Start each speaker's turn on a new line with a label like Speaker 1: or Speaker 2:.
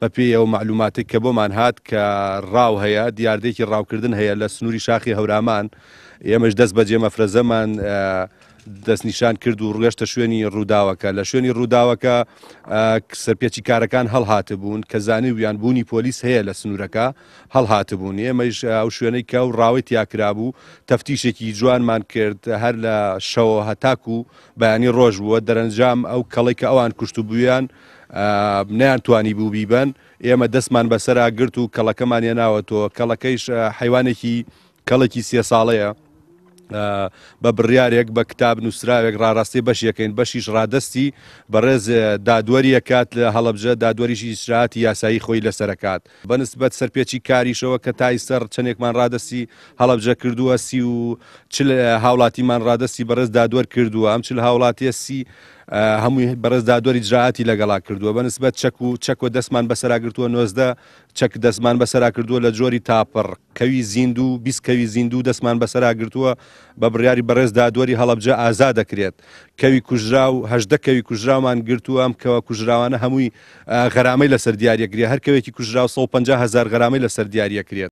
Speaker 1: بەپێی ئەو مەعلوماتەی کە بۆمان هات کە ڕاو هەیە، دیاردەیەکی ڕاوکردن هەیە لە سنووری شاخی هەورامان، ئێمەش دەست بەجێ مەفرەزەمان دەستنیشان کرد و ڕوێشتە شوێنی ڕووداوەکە. لە شوێنی ڕووداوەکە سەرپێچی کارەکان هەڵهاتبوون کە زانیبوویان بوونی پۆلیس هەیە لە سنوورەکە هەڵهاتبوون. ئێمەش ئەو شوێنەی کە ئەو ڕاوەی تیا کرابوو تەفتیشێکی جوانمان کرد هەر لە شەوە هەتاکو بەیانی ڕۆژ بووە، دەرەنجام ئەو کەڵەی کە ئەوان کوشتبوویان نەیانتوانیبوو بیبەن، ئێمە دەستمان بەسەرا گرت و کەڵەکەمان هێناوەتەوە، کەڵەکەیش حەیوانێکی کەڵێکی سێ ساڵەیە بە بڕیارێک بە کتاب نووسراوێک ڕاڕاستەی بەشیەکەین، بەشیش ڕادەستی بەڕێز دادوەریەکات لە هەڵەبجە، دادوەریش ئیجرائاتی یاسایی خۆی لەسەرەکات. بەنسبەت سەرپێچی کاریشەوە کە تا ئیستا چەندێکمان ڕادەستی هەڵەبجە کردووە، 40 هاوڵاتیمان ڕادەستی بەڕێز دادوەر کردووە، ئەم 40 هاوڵاتیە 30 هەمووی بەڕێز دادوەر ئیجرائاتی لەگەڵا کردووە. بەنسبەت چەک و چەک و دەستمان بەسەرا گرتووە، 19 چەک دەستمان بەسەرا کردووە لە جۆری تاپڕ، کەوی زیندوو، 20 کەوی زیندوو دەستمان بەسەرا گرتووە، بە بڕیاری بەڕێز دادوەری هەڵەبجە ئازاد دەکرێت. کەوی کوژراو، 18 کەوی کوژراومان گرتووە، ئەم کەوە کوژراوانە هەمووی غەرامەی لەسەر دیاریەکرێت، هەر کەوێکی کوژراو 150 هەزار غەرامەی لەسەر دیاریەکرێت.